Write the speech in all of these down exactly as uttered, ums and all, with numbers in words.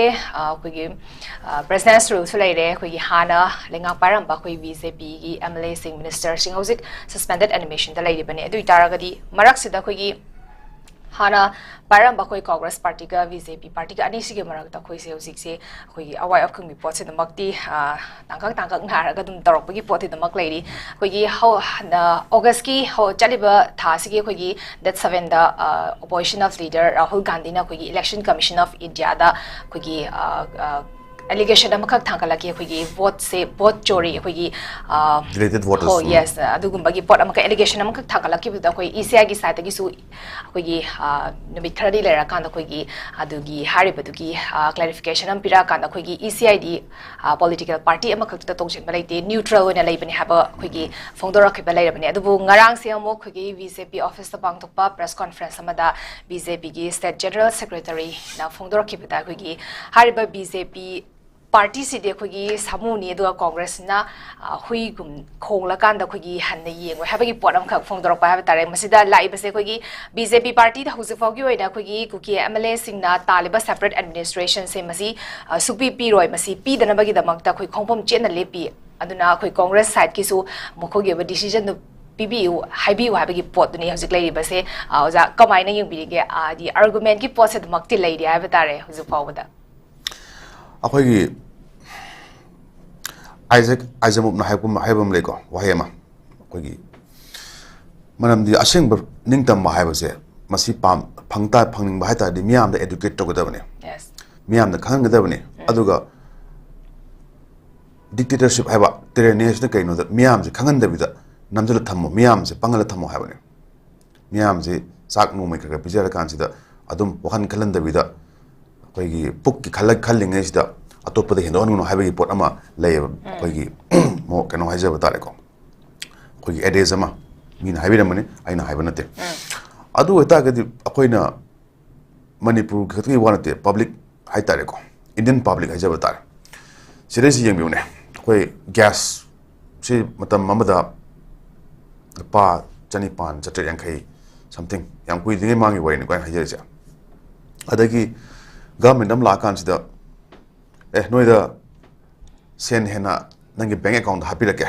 ꯑꯩꯈꯣꯏꯒꯤ ꯄ꯭ꯔꯦꯁꯤꯗꯦꯟꯁ ꯔꯨꯜꯁꯨ ꯂꯩꯔꯦ꯫ ꯑꯩꯈꯣꯏꯒꯤ ꯍꯥꯟꯅ ꯂꯩꯉꯥꯛ ꯄꯥꯏꯔꯝꯕ ꯑꯩꯈꯣꯏ ꯕꯤ ꯖꯦ ꯄꯤꯒꯤ ꯑꯦꯝ ꯑꯦꯜ ꯑꯦꯁꯤꯡ, ꯃꯤꯅꯤꯁꯇꯔꯁꯤꯡ ꯍꯧꯖꯤꯛ ꯁꯁꯄꯦꯟꯗꯦꯠ ꯑꯦꯅꯤꯃꯦꯁꯟꯗ ꯂꯩꯔꯤꯕꯅꯤ꯫ ꯑꯗꯨ ꯑꯣꯏꯇꯥꯔꯒꯗꯤ ꯃꯔꯛꯁꯤꯗ ꯑꯩꯈꯣꯏꯒꯤ ꯍꯥꯟꯅ ꯄꯥꯏꯔꯝꯕ ꯑꯩꯈꯣꯏ ꯀꯣꯡꯒ꯭ꯔꯦꯁ ꯄꯥꯔꯇꯤꯒ ꯕꯤ ꯖꯦ ꯄꯤ ꯄꯥꯔꯇꯤꯒ ꯑꯅꯤꯁꯤꯒꯤ ꯃꯔꯛꯇ ꯑꯩꯈꯣꯏꯁꯦ ꯍꯧꯖꯤꯛꯁꯦ ꯑꯩꯈꯣꯏꯒꯤ ꯑꯋꯥꯏ ꯑꯈꯨꯝꯒꯤ ꯄꯣꯠꯁꯤꯗꯃꯛꯇꯤ, ꯑ, ꯇꯥꯡꯀꯛ ꯇꯥꯡꯀꯛ ꯉꯥꯏꯔꯒ ꯑꯗꯨꯝ ꯇꯧꯔꯛꯄꯒꯤ ꯄꯣꯠꯇꯤꯗꯃꯛ ꯂꯩꯔꯤ꯫ ꯑꯩꯈꯣꯏꯒꯤ ꯍꯧ-, ꯍꯟ-, ꯑ, ꯑꯣꯒꯁꯀꯤ ꯍꯧ-, ꯆꯠꯂꯤꯕ ꯊꯥ ꯑꯁꯤꯒꯤ ꯑꯩꯈꯣꯏꯒꯤ date sevenꯗ, ꯑ, opposition of leader ꯔꯥꯍꯨꯜ ꯒꯥꯟꯙꯤꯅ ꯑꯩꯈꯣꯏꯒꯤ Election Commission of Indiaꯗ ꯑꯩꯈꯣꯏꯒꯤ, ꯑ, ꯑ, allegation ꯑꯃꯈꯛ ꯊꯥꯡꯒꯠꯂꯛꯈꯤ꯫ ꯑꯩꯈꯣꯏꯒꯤ ꯚꯣꯠꯁꯦ, ꯚꯣꯠ ꯆꯣꯔꯤ, ꯑꯩꯈꯣꯏꯒꯤ, ꯑ, Deleted voters, ꯍꯣꯏ, ꯎꯝ꯫ Yes, ꯑꯗꯨꯒꯨꯝꯕꯒꯤ ꯄꯣꯠ ꯑꯃꯈꯛ, allegation ꯑꯃꯈꯛ ꯊꯥꯡꯒꯠꯂꯛꯈꯤꯕꯗꯨꯗ ꯑꯩꯈꯣꯏ ꯏ ꯁꯤ ꯑꯥꯏꯒꯤ ꯁꯥꯏꯠꯇꯒꯤꯁꯨ ꯑꯩꯈꯣꯏꯒꯤ, ꯑ, ꯅꯨꯃꯤꯠ ꯈꯔꯗꯤ ꯂꯩꯔꯀꯥꯟꯗ ꯑꯩꯈꯣꯏꯒꯤ ꯑꯗꯨꯒꯤ ꯍꯥꯏꯔꯤꯕꯗꯨꯒꯤ, ꯑ, clarification ꯑꯃ ꯄꯤꯔꯛꯑꯀꯥꯟꯗ ꯑꯩꯈꯣꯏꯒꯤ ꯏ ꯁꯤ ꯑꯥꯏꯗꯤ, ꯑ, political party ꯑꯃꯈꯛꯇꯗ ꯇꯣꯡꯁꯤꯟꯕ ꯂꯩꯇꯦ, neutral ꯑꯣꯏꯅ ꯂꯩꯕꯅꯦ ꯍꯥꯏꯕ ꯑꯩꯈꯣꯏꯒꯤ ꯐꯣꯡꯗꯣꯔꯛꯈꯤꯕ ꯂꯩꯔꯕꯅꯦ꯫ ꯑꯗꯨꯕꯨ ꯉꯔꯥꯡꯁꯦ ꯑꯃꯨꯛ ꯑꯩꯈꯣꯏꯒꯤ ꯕꯤ ꯖꯦ ꯄꯤ officeꯇ ꯄꯥꯡꯊꯣꯛꯄ press conference ꯑꯃꯗ ꯕꯤ ꯖꯦ ꯄꯤꯒꯤ state general secretaryꯅ ꯐꯣꯡꯗꯣꯔꯛꯈꯤꯕꯗ ꯑꯩꯈꯣꯏꯒꯤ ꯍꯥꯏꯔꯤꯕ ꯕꯤ ꯖꯦ ꯄꯤ ꯄꯥꯔꯇꯤꯁꯤꯗꯤ ꯑꯩꯈꯣꯏꯒꯤ ꯁꯥꯃꯨꯅꯤ, ꯑꯗꯨꯒ ꯀꯣꯡꯒ꯭ꯔꯦꯁꯅ, ꯑ, ꯍꯨꯏꯒꯨꯝ ꯈꯣꯡꯂꯀꯥꯟꯗ ꯑꯩꯈꯣꯏꯒꯤ ꯍꯟꯅ ꯌꯦꯡꯉꯣꯏ ꯍꯥꯏꯕꯒꯤ ꯄꯣꯠ ꯑꯃꯈꯛ ꯐꯣꯡꯗꯣꯔꯛꯄ ꯍꯥꯏꯕ ꯇꯥꯔꯦ꯫ ꯃꯁꯤꯗ ꯂꯥꯛꯏꯕꯁꯦ ꯑꯩꯈꯣꯏꯒꯤ ꯕꯤ ꯖꯦ ꯄꯤ ꯄꯥꯔꯇꯤꯗ ꯍꯧꯖꯤꯛ ꯐꯥꯎꯒꯤ ꯑꯣꯏꯅ ꯑꯩꯈꯣꯏꯒꯤ ꯀꯨꯀꯤ ꯑꯦꯝ ꯑꯦꯜ ꯑꯦꯁꯤꯡꯅ ꯇꯥꯜꯂꯤꯕ separate administrationꯁꯦ ꯃꯁꯤ, ꯑ, ꯁꯨꯛꯄꯤ ꯄꯤꯔꯣꯏ, ꯃꯁꯤ ꯄꯤꯗꯅꯕꯒꯤꯗꯃꯛꯇ ꯑꯩꯈꯣꯏ ꯈꯣꯡꯐꯝ ꯆꯦꯠꯅ ꯂꯦꯞꯄꯤ꯫ ꯑꯗꯨꯅ ꯑꯩꯈꯣꯏ ꯀꯣꯡꯒ꯭ꯔꯦꯁ ꯁꯥꯏꯠꯀꯤꯁꯨ ꯃꯈꯣꯏꯒꯤ ꯑꯣꯏꯕ decisionꯗꯨ ꯄꯤꯕꯤꯌꯨ, ꯍꯥꯏꯕꯤꯌꯨ ꯍꯥꯏꯕꯒꯤ ꯄꯣꯠꯇꯨꯅꯤ ꯍꯧꯖꯤꯛ ꯂꯩꯔꯤꯕꯁꯦ꯫ ꯑ, ꯑꯣꯖꯥ, ꯀꯃꯥꯏꯅ ꯌꯦꯡꯕꯤꯔꯤꯒꯦ? ꯑ, ꯍꯥꯏꯗꯤ argumentꯀꯤ ꯄꯣꯠꯁꯦ ꯑꯗꯨꯃꯛꯇꯤ ꯂꯩꯔꯤ ꯍꯥꯏꯕ ꯇꯥꯔꯦ ꯍꯧꯖꯤꯛ ꯐꯥꯎꯕꯗ꯫ ꯑꯩꯈꯣꯏꯒꯤ ꯑꯥꯏꯖꯦꯛ ꯑꯥꯏꯖꯃꯨꯞꯅ ꯍꯥꯏꯕ ꯑꯃ, ꯍꯥꯏꯕ ꯑꯃ ꯂꯩꯀꯣ, ꯋꯥꯍꯩ ꯑꯃ꯫ ꯑꯩꯈꯣꯏꯒꯤ ꯃꯔꯝꯗꯤ ꯑꯁꯦꯡꯕ ꯅꯤꯡꯇꯝꯕ ꯍꯥꯏꯕꯁꯦ ꯃꯁꯤ ꯄꯥꯝ-, ꯐꯪ ꯇꯥ-, ꯐꯪꯅꯤꯡꯕ ꯍꯥꯏ ꯇꯥꯔꯗꯤ ꯃꯤꯌꯥꯝꯗ educate ꯇꯧꯒꯗꯕꯅꯤ꯫ Yes. ꯃꯤꯌꯥꯝꯗ ꯈꯪꯍꯟꯒꯗꯕꯅꯤ꯫ ꯎꯝ꯫ ꯑꯗꯨꯒ dictatorship ꯍꯥꯏꯕ, tyranny ꯍꯥꯏꯁꯤꯅ ꯀꯩꯅꯣꯗ ꯃꯤꯌꯥꯝꯁꯦ ꯈꯪꯍꯟꯗꯕꯤꯗ ꯅꯝꯁꯤꯜꯂ ꯊꯝꯃꯣ, ꯃꯤꯌꯥꯝꯁꯦ ꯄꯪꯍꯜꯂ ꯊꯝꯃꯣ ꯍꯥꯏꯕꯅꯤ꯫ ꯃꯤꯌꯥꯝꯁꯦ ꯆꯥꯛ ꯅꯣꯡꯃꯩ ꯈꯔ ꯈꯔ ꯄꯤꯖꯔꯀꯥꯟꯁꯤꯗ ꯑꯗꯨꯝ ꯋꯥꯈꯜ ꯈꯜꯍꯟꯗꯕꯤꯗ ꯑꯩꯈꯣꯏꯒꯤ ꯄꯨꯛꯀꯤ ꯈꯜꯂ-, ꯈꯜꯂꯤꯉꯩꯁꯤꯗ ꯑꯇꯣꯞꯄꯗ ꯍꯦꯟꯗꯣꯛꯍꯟꯒꯅꯨ ꯍꯥꯏꯕꯒꯤ ꯄꯣꯠ ꯑꯃ ꯂꯩꯌꯦꯕ꯫ ꯎꯝ꯫ ꯑꯩꯈꯣꯏꯒꯤ ꯃꯣ-, ꯀꯩꯅꯣ ꯍꯥꯏꯖꯕ ꯇꯥꯔꯦꯀꯣ, ꯑꯩꯈꯣꯏꯒꯤ adage ꯑꯃ ꯃꯤꯅ ꯍꯥꯏꯕꯤꯔꯝꯕꯅꯤ, ꯑꯩꯅ ꯍꯥꯏꯕ ꯅꯠꯇꯦ꯫ ꯎꯝ꯫ ꯑꯗꯨ ꯑꯣꯏꯇꯥꯔꯒꯗꯤ ꯑꯩꯈꯣꯏꯅ ꯃꯅꯤꯄꯨꯔ ꯈꯛꯇꯒꯤ ꯋꯥ ꯅꯠꯇꯦ, public ꯍꯥꯏꯇꯥꯔꯦꯀꯣ, Indian public ꯍꯥꯏꯖꯕ ꯇꯥꯔꯦ, ꯁꯤꯗꯩꯁꯤ ꯌꯦꯡꯕꯤꯌꯨꯅꯦ꯫ ꯑꯩꯈꯣꯏ ꯒ꯭ꯌꯥꯁꯁꯤ ꯃꯇꯝ ꯑꯃꯗ ꯂꯨꯄꯥ ꯆꯅꯤꯄꯥꯟ, ꯆꯥꯇ꯭ꯔꯦꯠ ꯌꯥꯡꯈꯩ something, ꯌꯥꯝ ꯀꯨꯏꯗ꯭ꯔꯤꯉꯩ ꯃꯃꯥꯡꯒꯤ ꯋꯥꯔꯤꯅꯤꯀꯣ ꯑꯩꯅ ꯍꯥꯏꯖꯔꯤꯁꯦ꯫ ꯑꯗꯒꯤ ꯒꯚꯔꯟꯃꯦꯟꯠ ꯑꯃ ꯂꯥꯛꯑꯀꯥꯟꯁꯤꯗ, "ꯑꯦ, ꯅꯣꯏꯗ ꯁꯦꯟ ꯍꯦꯟꯅ ꯅꯪꯒꯤ ꯕꯦꯡꯛ ꯑꯦꯀꯥꯎꯟꯗ ꯍꯥꯞꯄꯤꯔꯛꯀꯦ,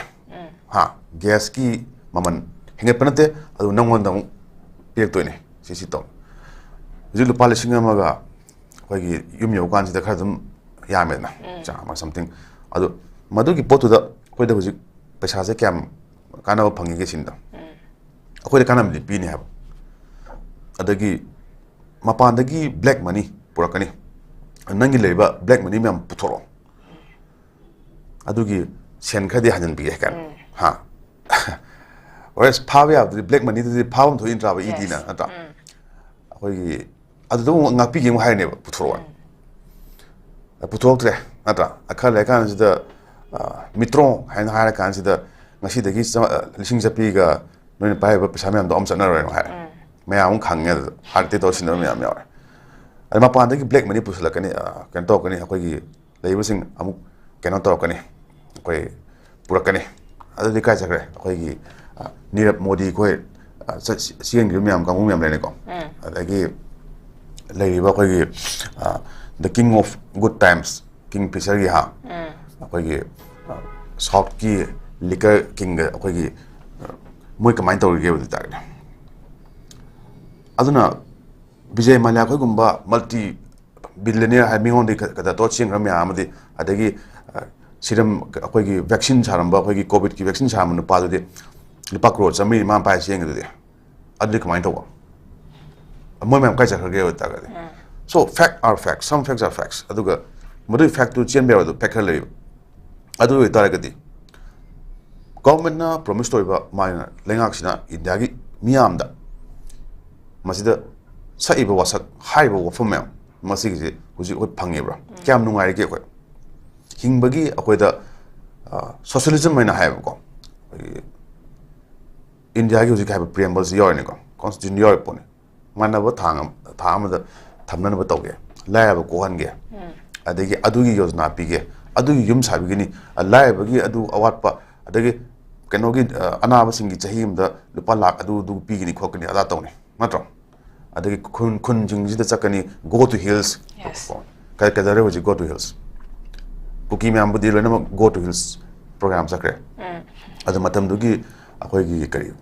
ꯍꯥ, ꯒ꯭ꯌꯥꯁꯀꯤ ꯃꯃꯜ ꯍꯦꯟꯒꯠꯄ ꯅꯠꯇꯦ, ꯑꯗꯨ ꯅꯪꯉꯣꯟꯗ ꯑꯃꯨꯛ ꯄꯤꯔꯛꯇꯣꯏꯅꯦ, ꯁꯤ ꯁꯤ ꯇꯧ"꯫ ꯍꯧꯖꯤꯛ ꯂꯨꯄꯥ ꯂꯤꯁꯤꯡ ꯑꯃꯒ ꯑꯩꯈꯣꯏꯒꯤ ꯌꯨꯝ ꯌꯧꯀꯥꯟꯁꯤꯗ ꯈꯔ ꯑꯗꯨꯝ ꯌꯥꯝꯃꯦꯗꯅ, ꯆꯥꯝꯃ something꯫ ꯑꯗꯣ ꯃꯗꯨꯒꯤ ꯄꯣꯠꯇꯨꯗ ꯑꯩꯈꯣꯏꯗ ꯍꯧꯖꯤꯛ ꯄꯩꯁꯥꯁꯦ ꯀꯌꯥꯝ ꯀꯥꯟꯅꯕ ꯐꯪꯉꯤꯒꯦ ꯁꯤꯅꯤꯗ꯫ ꯑꯩꯈꯣꯏꯗ ꯀꯥꯟꯅꯕꯗꯤ ꯄꯤꯅꯤ ꯍꯥꯏꯕ꯫ ꯑꯗꯒꯤ ꯃꯄꯥꯟꯗꯒꯤ ꯕ꯭ꯂꯦꯛ ꯃꯅꯤ ꯄꯨꯔꯛꯀꯅꯤ, ꯅꯪꯒꯤ ꯂꯩꯔꯤꯕ ꯕ꯭ꯂꯦꯛ ꯃꯅꯤ ꯃꯌꯥꯝ ꯄꯨꯊꯣꯔꯛꯑꯣ, ꯑꯗꯨꯒꯤ ꯁꯦꯟ ꯈꯔꯗꯤ ꯍꯟꯖꯤꯟꯕꯤꯒꯦ ꯀꯥꯏꯅ꯫ ꯍꯥ? ꯍꯣꯔꯦꯟ ꯐꯥꯕ ꯌꯥꯕꯗꯨꯗꯤ, ꯕ꯭ꯂꯦꯛ ꯃꯅꯤꯗꯨꯗꯤ ꯐꯥꯐꯝ ꯊꯣꯛꯏ ꯅꯠꯇ꯭ꯔꯥꯕ, ꯏꯗꯤꯅ, ꯅꯠꯇ꯭ꯔꯥ? ꯑꯩꯈꯣꯏꯒꯤ ꯑꯗꯨꯗ ꯑꯃꯨꯛ ꯉꯥꯛꯄꯤꯒꯦ ꯑꯃꯨꯛ ꯍꯥꯏꯔꯅꯦꯕ, ꯄꯨꯊꯣꯔꯛꯑꯣ꯫ ꯄꯨꯊꯣꯛꯇ꯭ꯔꯦ ꯅꯠꯇ꯭ꯔꯥ? ꯈꯔ ꯂꯩꯔꯀꯥꯟꯁꯤꯗ, ꯑ, ꯃꯤꯇ꯭ꯔꯣ ꯍꯥꯏꯅ ꯍꯥꯏꯔꯀꯥꯟꯁꯤꯗ, "ꯉꯁꯤꯗꯒꯤ ꯆ-, ꯑ, ꯂꯤꯁꯤꯡ ꯆꯠꯄꯤꯒ ꯅꯣꯏꯅ ꯄꯥꯏꯔꯤꯕ ꯄꯩꯁꯥ ꯃꯌꯥꯝꯗꯣ ꯑꯃ ꯆꯠꯅꯔꯣꯏꯅ" ꯍꯥꯏ꯫ ꯃꯌꯥꯝ ꯑꯃꯨꯛ ꯈꯪꯉꯦ꯫ ꯑꯗꯨꯗ ꯍꯥꯔꯠ ꯑꯦꯇꯦꯛ ꯇꯧꯔ ꯁꯤꯟꯅꯕ ꯃꯌꯥꯝ ꯌꯥꯎꯔꯦ꯫ ꯑꯗ ꯃꯄꯥꯟꯗꯒꯤ ꯕ꯭ꯂꯦꯛ ꯃꯅꯤ ꯄꯨꯁꯤꯜꯂꯛꯀꯅꯤ, ꯑ, ꯀꯩꯅꯣ ꯇꯧꯔꯛꯀꯅꯤ, ꯑꯩꯈꯣꯏꯒꯤ ꯂꯩꯕꯁꯤꯡ ꯑꯃꯨꯛ ꯀꯩꯅꯣ ꯇꯧꯔꯛꯀꯅꯤ, ꯑꯩꯈꯣꯏ ꯄꯨꯔꯛꯀꯅꯤ꯫ ꯑꯗꯨꯗꯤ ꯀꯥꯏ ꯆꯠꯈ꯭ꯔꯦ? ꯑꯩꯈꯣꯏꯒꯤ, ꯑ, ꯅꯤꯔꯕ ꯃꯣꯗꯤ ꯑꯩꯈꯣꯏ, ꯑ, ꯆꯠ-, ꯆꯦꯟꯈ꯭ꯔꯤꯕ ꯃꯌꯥꯝ, ꯀꯥꯡꯕꯨ ꯃꯌꯥꯝ ꯂꯩꯔꯦꯀꯣ꯫ ꯑꯗꯒꯤ ꯂꯩꯔꯤꯕ ꯑꯩꯈꯣꯏꯒꯤ, ꯑ, the king of good times, king ꯐꯤꯁꯔꯒꯤ, ꯍꯥ, ꯑꯩꯈꯣꯏꯒꯤ, ꯑ, ꯁꯥꯎꯠꯀꯤ ꯂꯤꯀꯔ ꯀꯤꯡꯒ ꯑꯩꯈꯣꯏꯒꯤ, ꯑ, ꯃꯣꯏ ꯀꯃꯥꯏꯅ ꯇꯧꯔꯤꯒꯦ ꯑꯗꯨ ꯇꯥꯔꯒꯗꯤ? ꯑꯗꯨꯅ ꯕꯤꯖꯦ ꯃꯥꯂ꯭ꯌꯥ ꯑꯩꯈꯣꯏꯒꯨꯝꯕ ꯃꯜꯇꯤ ꯕꯤꯂꯤꯅꯤꯌꯔ ꯍꯥꯏ, ꯃꯤꯉꯣꯟꯗꯒꯤ ꯈ-, ꯈ-, ꯇꯣꯠ ꯆꯦꯟꯈ꯭ꯔ ꯃꯌꯥꯝ ꯑꯃꯗꯤ, ꯑꯗꯒꯤ, ꯑ, ꯁꯤꯔꯝ, ꯑꯩꯈꯣꯏꯒꯤ ꯚꯦꯛꯁꯤꯟ ꯁꯥꯔꯝꯕ, ꯑꯩꯈꯣꯏꯒꯤ ꯀꯣꯚꯤꯗꯀꯤ ꯚꯦꯛꯁꯤꯟ ꯁꯥꯔꯝꯕ ꯅꯨꯄꯥꯗꯨꯗꯤ ꯂꯨꯄꯥ ꯀ꯭ꯔꯣꯔ ꯆꯥꯃꯔꯤ ꯃꯥꯅ ꯄꯥꯏ ꯆꯦꯟꯈꯤꯗꯨꯗꯤ, ꯑꯗꯨꯗꯤ ꯀꯃꯥꯏꯅ ꯇꯧꯕ? ꯃꯣꯏ ꯃꯌꯥꯝ ꯀꯥꯏ ꯆꯠꯈ꯭ꯔꯒꯦ ꯑꯣꯏꯇꯥꯔꯒꯗꯤ? So, fact are facts, some facts are facts꯫ ꯑꯗꯨꯒ ꯃꯗꯨꯒꯤ ꯐꯦꯛꯇꯨ ꯆꯦꯟꯕ ꯌꯥꯕꯗꯣ ꯐꯦꯛ ꯈꯔ ꯂꯩꯌꯦꯕ꯫ ꯑꯗꯨ ꯑꯣꯏꯇꯥꯔꯒꯗꯤ ꯒꯣꯔꯃꯦꯟꯅ ꯄ꯭ꯔꯣꯃꯤꯁ ꯇꯧꯔꯤꯕ ꯃꯥꯏꯅ ꯂꯩꯉꯥꯛꯁꯤꯅ ꯏꯟꯗꯤꯌꯥꯒꯤ ꯃꯤꯌꯥꯝꯗ ꯃꯁꯤꯗ ꯁꯛꯏꯕ ꯋꯥꯁꯛ, ꯍꯥꯏꯔꯤꯕ ꯋꯥꯐꯝ ꯃꯌꯥꯝ ꯃꯁꯤꯒꯤꯁꯦ ꯍꯧꯖꯤꯛ ꯑꯩꯈꯣꯏ ꯐꯪꯉꯦꯕ꯭ꯔꯥ? ꯀꯌꯥꯝ ꯅꯨꯡꯉꯥꯏꯔꯤꯒꯦ ꯑꯩꯈꯣꯏ? ꯍꯤꯡꯕꯒꯤ ꯑꯩꯈꯣꯏꯗ, ꯑ, ꯁꯣꯁꯤꯌꯦꯂꯤꯖꯝ ꯍꯥꯏꯅ ꯍꯥꯏꯌꯦꯕꯀꯣ, ꯑꯩꯈꯣꯏꯒꯤ ꯏꯟꯗꯤꯌꯥꯒꯤ ꯍꯧꯖꯤꯛ ꯍꯥꯏꯕ ꯄ꯭ꯔꯤꯑꯦꯝꯕꯜꯁꯤ ꯌꯥꯎꯔꯤꯅꯤꯀꯣ, ꯀꯣꯟꯁꯇꯤꯇ꯭ꯌꯨꯁꯟ ꯌꯥꯎꯔꯤ ꯄꯣꯠꯅꯤ꯫ ꯃꯥꯟꯅꯕ ꯊꯥꯡ ꯑꯃ, ꯊꯥ ꯑꯃꯗ ꯊꯝꯅꯅꯕ ꯇꯧꯒꯦ, ꯂꯥꯏꯔꯕ ꯀꯣꯛꯍꯟꯒꯦ, ꯑꯗꯒꯤ ꯑꯗꯨꯒꯤ ꯌꯣꯖꯅꯥ ꯄꯤꯒꯦ, ꯑꯗꯨꯒꯤ ꯌꯨꯝ ꯁꯥꯕꯤꯒꯅꯤ, ꯑ, ꯂꯥꯏꯔꯕꯒꯤ ꯑꯗꯨ ꯑꯋꯥꯠꯄ, ꯑꯗꯒꯤ ꯀꯩꯅꯣꯒꯤ, ꯑ, ꯑꯅꯥꯕꯁꯤꯡꯒꯤ ꯆꯍꯤ ꯑꯃꯗ ꯂꯨꯄꯥ ꯂꯥꯛ ꯑꯗꯨ, ꯑꯗꯨ ꯄꯤꯒꯅꯤ ꯈꯣꯠꯀꯅꯤ, ꯑꯗꯥ ꯇꯧꯅꯤ, ꯅꯠꯇ꯭ꯔꯣ? ꯑꯗꯒꯤ ꯈꯨꯟ ꯈꯨꯟꯁꯤꯡꯁꯤꯗ ꯆꯠꯀꯅꯤ, go to hills꯫ Yes. ꯀꯩ- ꯀꯩꯗꯧꯔꯦ ꯍꯧꯖꯤꯛ go to hills? ꯀꯨꯀꯤ ꯃꯌꯥꯝꯕꯨꯗꯤ ꯂꯣꯏꯅꯃꯛ go to hills program ꯆꯠꯈ꯭ꯔꯦ꯫ ꯑꯗꯨ ꯃꯇꯝꯗꯨꯒꯤ ꯑꯩꯈꯣꯏꯒꯤ ꯀꯔꯤ,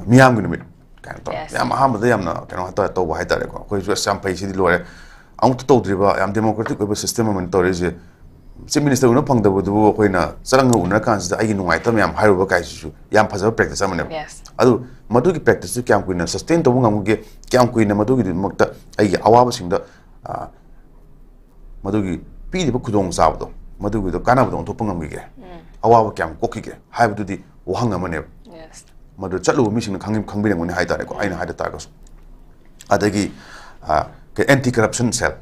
ꯃꯤꯌꯥꯝꯒꯤ ꯅꯨꯃꯤꯠ ꯀꯥꯏꯅ ꯇꯧꯔꯦ꯫ Yes. ꯌꯥꯝ ꯑꯍꯥꯟꯕꯗ ꯌꯥꯝꯅ ꯀꯩꯅꯣ ꯍꯥꯏꯇꯥꯔꯦ, ꯇꯧꯕ ꯍꯥꯏꯇꯥꯔꯦꯀꯣ꯫ ꯑꯩꯈꯣꯏꯁꯨ ꯑꯁ ꯌꯥꯝ ꯐꯩ, ꯁꯤꯗꯤ ꯂꯣꯏꯔꯦ, ꯑꯃꯨꯛꯇ ꯇꯧꯗ꯭ꯔꯤꯕ ꯌꯥꯝ democratic ꯑꯣꯏꯕ system ꯑꯃꯅ ꯇꯧꯔꯤꯁꯦ꯫ Chief Minister ꯎꯅ ꯐꯪꯗꯕꯗꯨꯕꯨ ꯑꯩꯈꯣꯏꯅ ꯆꯔꯪꯒ ꯎꯅꯔ ꯀꯥꯟꯁꯤꯗ ꯑꯩꯒꯤ ꯅꯨꯡꯉꯥꯏꯇꯕ ꯃꯌꯥꯝ ꯍꯥꯏꯔꯨꯕ ꯀꯥꯏꯁꯤꯁꯨ ꯌꯥꯝ ꯐꯖꯕ practice ꯑꯃꯅꯦꯕ꯫ Yes. ꯑꯗꯨ ꯃꯗꯨꯒꯤ practice ꯇꯨ ꯀꯌꯥꯝ ꯀꯨꯏꯅ sustain ꯇꯧꯕ ꯉꯝꯒꯦ, ꯀꯌꯥꯝ ꯀꯨꯏꯅ ꯃꯗꯨꯒꯤꯗꯃꯛꯇ ꯑꯩꯒꯤ ꯑꯋꯥꯕꯁꯤꯡꯗ, ꯑ, ꯃꯗꯨꯒꯤ ꯄꯤꯔꯤꯕ ꯈꯨꯗꯣꯡꯆꯥꯕꯗꯣ, ꯃꯗꯨꯒꯤꯗꯣ ꯀꯥꯟꯅꯕꯗꯣ ꯑꯣꯟꯊꯣꯛꯄ ꯉꯝꯈꯤꯒꯦ, ꯑꯋꯥꯕ ꯀꯌꯥꯝ ꯀꯣꯛꯈꯤꯒꯦ ꯍꯥꯏꯕꯗꯨꯗꯤ ꯋꯥꯍꯪ ꯑꯃꯅꯦꯕ꯫ Yes. ꯃꯗꯨ ꯆꯠꯂꯨꯕ ꯃꯤꯁꯤꯡꯅ ꯈꯪꯉꯤ-, ꯈꯪꯕꯤꯔꯝꯒꯅꯤ ꯍꯥꯏꯇꯥꯔꯦꯀꯣ, ꯑꯩꯅ ꯍꯥꯏꯗ ꯇꯥꯔꯒꯁꯨ꯫ ꯑꯗꯒꯤ, ꯑ, ꯀꯩ, anti corruption cell,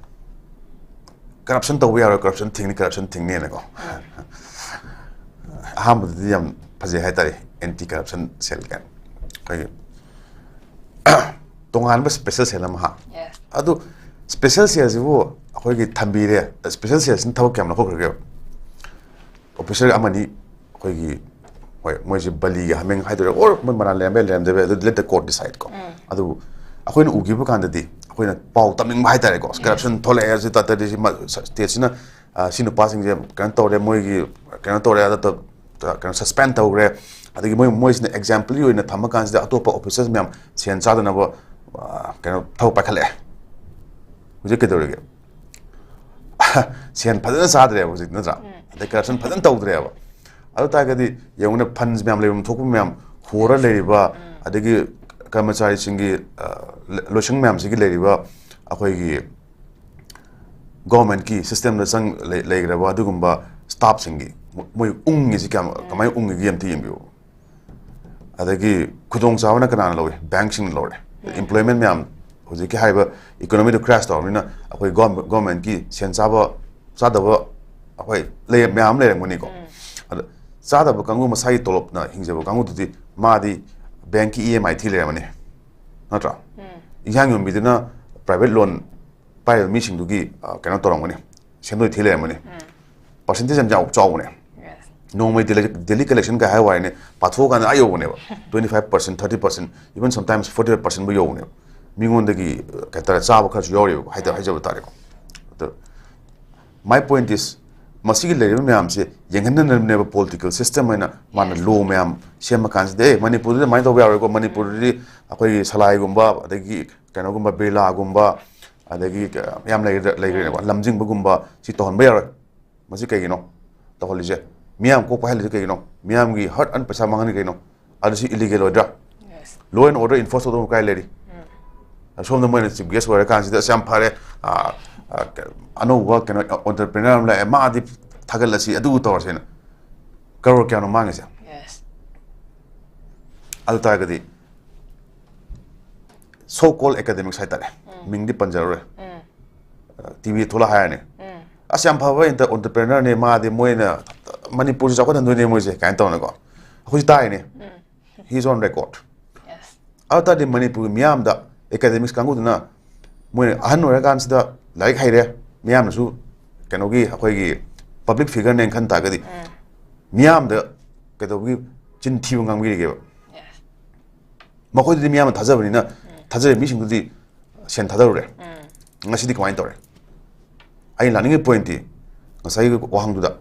corruption ꯇꯧꯕ ꯌꯥꯔꯣꯏ, corruption ꯊꯤꯡꯅꯤ, corruption ꯊꯤꯡꯅꯤꯅꯀꯣ꯫ ꯑꯍꯥꯟꯕꯗꯗꯤ ꯌꯥꯝ ꯐꯖꯩ ꯍꯥꯏꯇꯥꯔꯦ, anti corruption cell ꯀꯥꯏꯅ꯫ ꯑꯩꯈꯣꯏꯒꯤ ꯇꯣꯉꯥꯟꯕ special cell ꯑꯃ ꯍꯥ꯫ Yes. ꯑꯗꯨ special cell ꯁꯤꯕꯨ ꯑꯩꯈꯣꯏꯒꯤ ꯊꯝꯕꯤꯔꯦ, special cell ꯁꯤꯅ ꯊꯕꯛ ꯀꯌꯥꯝ ꯂꯧꯈꯠꯈ꯭ꯔꯒꯦꯕ? Officer ꯑꯃꯅꯤ ꯑꯩꯈꯣꯏꯒꯤ, ꯍꯣꯏ, ꯃꯣꯏꯁꯦ ꯕꯂꯤꯒ ꯍꯥꯃꯦꯡ ꯍꯥꯏꯗꯣꯏꯔꯥ, or ꯃꯣꯏ ꯃꯔꯥꯜ ꯂꯩꯔꯝꯕ ꯌꯥꯏ, ꯂꯩꯔꯝꯗꯕ ꯌꯥꯏ, ꯑꯗꯨ let the court decide ꯀꯣ꯫ ꯑꯗꯨꯕꯨ ꯑꯩꯈꯣꯏꯅ ꯎꯈꯤꯕ ꯀꯥꯟꯗꯗꯤ ꯑꯩꯈꯣꯏꯅ ꯄꯥꯎ ꯇꯝꯅꯤꯡꯕ ꯍꯥꯏꯇꯥꯔꯦꯀꯣ, corruption ꯊꯣꯛꯂꯛꯑꯦ, ꯁꯤ ꯇꯠꯇꯗꯤ ꯁꯤ ꯃ-, state ꯁꯤꯅ, ꯑ, ꯁꯤ ꯅꯨꯄꯥꯁꯤꯡꯁꯦ ꯀꯩꯅꯣ ꯇꯧꯔꯦ, ꯃꯣꯏꯒꯤ ꯀꯩꯅꯣ ꯇꯧꯔꯦ, ꯑꯗ ꯇ-, ꯀꯩꯅꯣ suspend ꯇꯧꯈ꯭ꯔꯦ꯫ ꯑꯗꯒꯤ ꯃꯣꯏ, ꯃꯣꯏꯁꯤꯅ example ꯒꯤ ꯑꯣꯏꯅ ꯊꯝꯃ ꯀꯥꯟꯁꯤꯗ ꯑꯇꯣꯞꯄ officers ꯃꯌꯥꯝ ꯁꯦꯟ ꯆꯥꯗꯅꯕ, ꯑ, ꯀꯩꯅꯣ ꯊꯕꯛ ꯄꯥꯏꯈꯠꯂꯛꯑꯦ꯫ ꯍꯧꯖꯤꯛ ꯀꯩꯗꯧꯔꯤꯒꯦ? ꯁꯦꯟ ꯐꯖꯅ ꯆꯥꯗ꯭ꯔꯦꯕ ꯍꯧꯖꯤꯛ, ꯅꯠꯇ꯭ꯔꯥ? ꯑꯗꯩ corruption ꯐꯖꯅ ꯇꯧꯗ꯭ꯔꯦꯕ꯫ ꯑꯗꯨ ꯇꯥꯔꯒꯗꯤ ꯌꯦꯡꯉꯨꯅꯦ, funds ꯃꯌꯥꯝ ꯂꯩꯐꯝ ꯊꯣꯛꯄ ꯃꯌꯥꯝ ꯍꯣꯔ ꯂꯩꯔꯤꯕ, ꯑꯗꯒꯤ ꯀꯔꯃꯆꯥꯔꯤꯁꯤꯡꯒꯤ, ꯑ, ꯂ-, ꯂꯣꯏꯁꯪ ꯃꯌꯥꯝꯁꯤꯒꯤ ꯂꯩꯔꯤꯕ ꯑꯩꯈꯣꯏꯒꯤ government ꯀꯤ system ꯗ ꯆꯪ-, ꯂꯩ-, ꯂꯩꯈ꯭ꯔꯕ ꯑꯗꯨꯒꯨꯝꯕ staff ꯁꯤꯡꯒꯤ ꯃꯣ-, ꯃꯣꯏ ꯎꯪꯉꯤꯁꯤ ꯀꯌꯥꯝ, ꯀꯃꯥꯏꯅ ꯎꯪꯉꯤꯒꯦ ꯑꯝꯇ ꯌꯦꯡꯕꯤꯌꯨ꯫ ꯑꯗꯒꯤ ꯈꯨꯗꯣꯡꯆꯥꯕꯅ ꯀꯅꯥꯅ ꯂꯧꯏ? Bank ꯁꯤꯡꯅ ꯂꯧꯔꯦ꯫ Employment ꯃꯌꯥꯝ, ꯍꯧꯖꯤꯛꯀꯤ ꯍꯥꯏꯔꯤꯕ economy ꯗꯨ crash ꯇꯧꯔꯕꯅꯤꯅ ꯑꯩꯈꯣꯏ government, government ꯀꯤ ꯁꯦꯟ ꯆꯥꯕ, ꯆꯥꯗꯕ ꯑꯩꯈꯣꯏ ꯂꯩ-, ꯃꯌꯥꯝ ꯑꯃ ꯂꯩꯔꯝꯒꯅꯤꯀꯣ꯫ ꯑꯗ ꯆꯥꯗꯕ ꯀꯥꯡꯕꯨ ꯃꯁꯥꯒꯤ ꯇꯣꯂꯣꯞꯅ ꯍꯤꯡꯖꯕ ꯀꯥꯡꯕꯨꯗꯨꯗꯤ ꯃꯥꯗꯤ bank ꯀꯤ E M I ꯊꯤ ꯂꯩꯔꯝꯃꯅꯤ, ꯅꯠꯇ꯭ꯔꯥ? ꯏꯟꯁꯥꯡ ꯌꯣꯟꯕꯤꯗꯨꯅ private loan ꯄꯥꯏꯔꯤꯕ ꯃꯤꯁꯤꯡꯗꯨꯒꯤ, ꯑ, ꯀꯩꯅꯣ ꯇꯧꯔꯝꯒꯅꯤ, ꯁꯦꯟꯗꯣꯏ ꯊꯤ ꯂꯩꯔꯝꯒꯅꯤ꯫ Percentage ꯌꯥꯝ ꯆꯥꯎ-, ꯆꯥꯎꯕꯅꯦ꯫ Yes. ꯅꯣꯡꯃꯩ daily, daily collection ꯀ ꯍꯥꯏ ꯋꯥꯅꯦ, ꯄꯥꯊꯣꯛꯑꯀꯥꯟꯗ ꯑꯥ ꯌꯧꯕꯅꯦꯕ, twenty five percent, thirty percent, even sometimes forty five percent ꯕꯨ ꯌꯧꯕꯅꯦꯕ꯫ ꯃꯤꯉꯣꯟꯗꯒꯤ ꯀꯩ ꯍꯥꯏꯇꯥꯔꯦ, ꯆꯥꯕ ꯈꯔꯁꯨ ꯌꯥꯎꯔꯤꯕ ꯍꯥꯏꯇꯥꯔꯦ, ꯍꯥꯏꯖꯕ ꯇꯥꯔꯦꯀꯣ꯫ ꯑꯗꯣ my point is, ꯃꯁꯤꯒꯤ ꯂꯩꯔꯤꯕ ꯃꯌꯥꯝꯁꯦ ꯌꯦꯡꯍꯟꯅꯅꯕꯅꯦꯕ political system ꯍꯥꯏꯅ ꯃꯥꯅ law ꯃꯌꯥꯝ ꯁꯦꯝꯃ ꯀꯥꯟꯁꯤꯗ, "ꯑꯦ, ꯃꯅꯤꯄꯨꯔꯗꯗꯤ ꯑꯗꯨꯃꯥꯏꯅ ꯇꯧꯕ ꯌꯥꯔꯣꯏꯀꯣ, ꯃꯅꯤꯄꯨꯔꯗꯗꯤ ꯑꯩꯈꯣꯏꯒꯤ ꯁꯂꯥꯏꯒꯨꯝꯕ, ꯑꯗꯒꯤ ꯀꯩꯅꯣꯒꯨꯝꯕ, ꯕꯤꯔꯂꯥꯒꯨꯝꯕ, ꯑꯗꯒꯤ ꯌꯥꯝ ꯂꯩꯔ-, ꯂꯩꯈ꯭ꯔꯦꯅꯦꯀꯣ, ꯂꯝꯖꯤꯡꯕꯒꯨꯝꯕ ꯁꯤ ꯇꯧꯍꯟꯕ ꯌꯥꯔꯣꯏ꯫ ꯃꯁꯤ ꯀꯩꯒꯤꯅꯣ ꯇꯧꯍꯜꯂꯤꯁꯦ? ꯃꯤꯌꯥꯝ ꯀꯣꯛ ꯄꯥꯏꯍꯜꯂꯤꯁꯦ ꯀꯩꯒꯤꯅꯣ? ꯃꯤꯌꯥꯝꯒꯤ hard earned ꯄꯩꯁꯥ ꯃꯥꯡꯍꯜꯂꯤ ꯀꯩꯅꯣ? ꯑꯗꯨ ꯁꯤ illegal ꯑꯣꯏꯗ꯭ꯔꯥ? Law and order enforce ꯇꯧꯗꯧꯕ ꯀꯥꯏ ꯂꯩꯔꯤ? ꯑꯁꯣꯝꯗ ꯃꯣꯏꯅ chief guest ꯑꯣꯏꯔꯀꯥꯟꯁꯤꯗ, "ꯑꯁ, ꯌꯥꯝ ꯐꯔꯦ, ꯑꯥ, ꯑꯥ, ꯑꯅꯧꯕ ꯀꯩꯅꯣ entrepreneur ꯑꯃ ꯂꯥꯛꯑꯦ, ꯃꯥꯗꯤ ꯊꯥꯒꯠꯂꯁꯤ, ꯑꯗꯨ ꯇꯧꯔꯁꯦꯅ"꯫ ꯀꯔꯣꯔ ꯀꯌꯥꯅꯣ ꯃꯥꯡꯉꯤꯁꯦ? ꯑꯗꯨ ꯇꯥꯔꯒꯗꯤ so called academics ꯍꯥꯏꯇꯥꯔꯦ, ꯃꯤꯡꯗꯤ ꯄꯟꯖꯔꯔꯣꯏ, ꯇꯤ ꯚꯤꯗ ꯊꯣꯛꯂꯛ ꯍꯥꯏꯔꯅꯤ, "ꯑꯁ, ꯌꯥꯝ ꯐꯕ entrepreneurꯅꯦ ꯃꯥꯗꯤ, ꯃꯣꯏꯅ ꯃꯅꯤꯄꯨꯔꯁꯤ ꯆꯥꯎꯈꯠꯍꯟꯗꯣꯏꯅꯦ ꯃꯣꯏꯁꯦ" ꯀꯥꯏꯅ ꯇꯧꯅꯀꯣ꯫ ꯑꯩꯈꯣꯏꯁꯨ ꯇꯥꯏꯅꯦ, he's on record꯫ ꯑꯗꯨ ꯇꯥꯔꯗꯤ ꯃꯅꯤꯄꯨꯔꯒꯤ ꯃꯤꯌꯥꯝꯗ, academics ꯀꯥꯡꯕꯨꯗꯨꯅ, ꯃꯣꯏꯅ ꯑꯍꯟ ꯑꯣꯏꯔꯀꯥꯟꯁꯤꯗ ꯂꯥꯏꯔꯤꯛ ꯍꯩꯔꯦ, ꯃꯤꯌꯥꯝꯅꯁꯨ ꯀꯩꯅꯣꯒꯤ, ꯑꯩꯈꯣꯏꯒꯤ public figureꯅꯦꯅ ꯈꯟ ꯇꯥꯔꯒꯗꯤ, ꯃꯤꯌꯥꯝꯗ ꯀꯩꯗꯧꯕꯒꯤ ꯆꯤꯟ ꯊꯤꯕ ꯉꯥꯡꯕꯤꯔꯤꯒꯦꯕ? ꯃꯈꯣꯏꯗꯨꯗꯤ ꯃꯤꯌꯥꯝꯅ ꯊꯥꯖꯕꯅꯤꯅ, ꯊꯥꯖꯔꯤꯕ ꯃꯤꯁꯤꯡꯗꯨꯗꯤ ꯁꯦꯟ ꯊꯥꯗꯔꯨꯔꯦ꯫ ꯉꯁꯤꯗꯤ ꯀꯃꯥꯏꯅ ꯇꯧꯔꯦ? ꯑꯩꯅ ꯂꯥꯛꯅꯤꯡꯉꯤ pointꯇꯤ, ꯉꯁꯥꯏꯒꯤ ꯋꯥꯍꯪꯗꯨꯗ,